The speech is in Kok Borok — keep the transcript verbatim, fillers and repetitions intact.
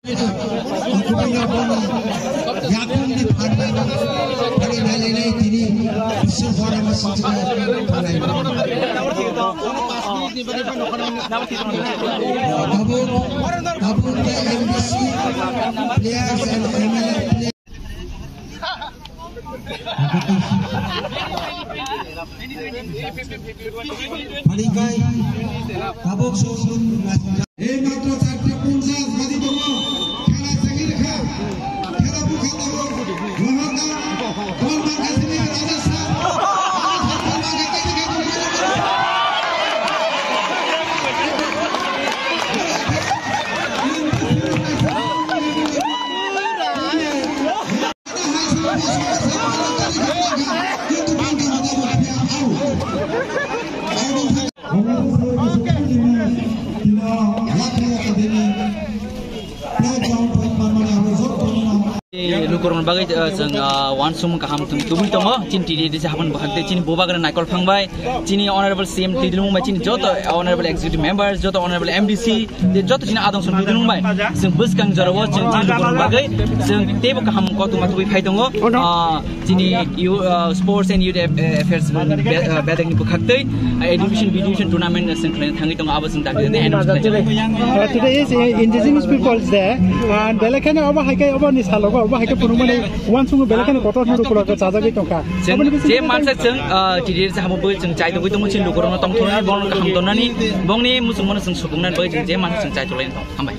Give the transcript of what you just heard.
Yakung di pharmani, pharmani nai nai tini, Biswakharma sijra thalai. Tabuk, tabuk ke M D C players and M L A players. Panikai, tabuk song. Ei matro charta ponchas baji tongo. Khela chengwi rwkha. Khela bukha tongo. Rohorda. Bol mangkha sini Raja Sir. Lukurokni bagwi, uh, chwng, uh, uansukmung kaham chwng tubui tongo. Chini T D A D C haphan bwkhak tei chini bubagra naikol phang bai, chini Honorable C M T D Lwmung bai, chini joto Honorable Executive Members, joto Honorable M D C, tei joto chini adong song twi tongo bai. Chwng bwskang jorao chwng chini lukurokni bagwi chwng teibo kaham koktwma tubui phai tongo. Ah, chini you, ah, Sports and Youth Aff-, eh, Affairs be-, ah, bedekni bwkhaktwi, ah, education, education tournament chwng khlaina thangwi tongo, abo chwng dabi dabi announce khlai. Uh, today is, uh, Indigenous Peoples Day, and belai kheno obo hai khe obo ni salogo, obo hai khe phunukmani uansukmung belai kheno kotor hwnwi lukurok chajagwi tongkha. Chwng Aboni bisingtwi je mansa chwng, ah, T D A D C haphango chwng chai tongwi tongo, chini lukurokno tongthoknani, bono kaham tongnani, bongni muchungmano chwng sukungnani bagwi chwng je mansa chwng chai tonglaina tongo. Hambai.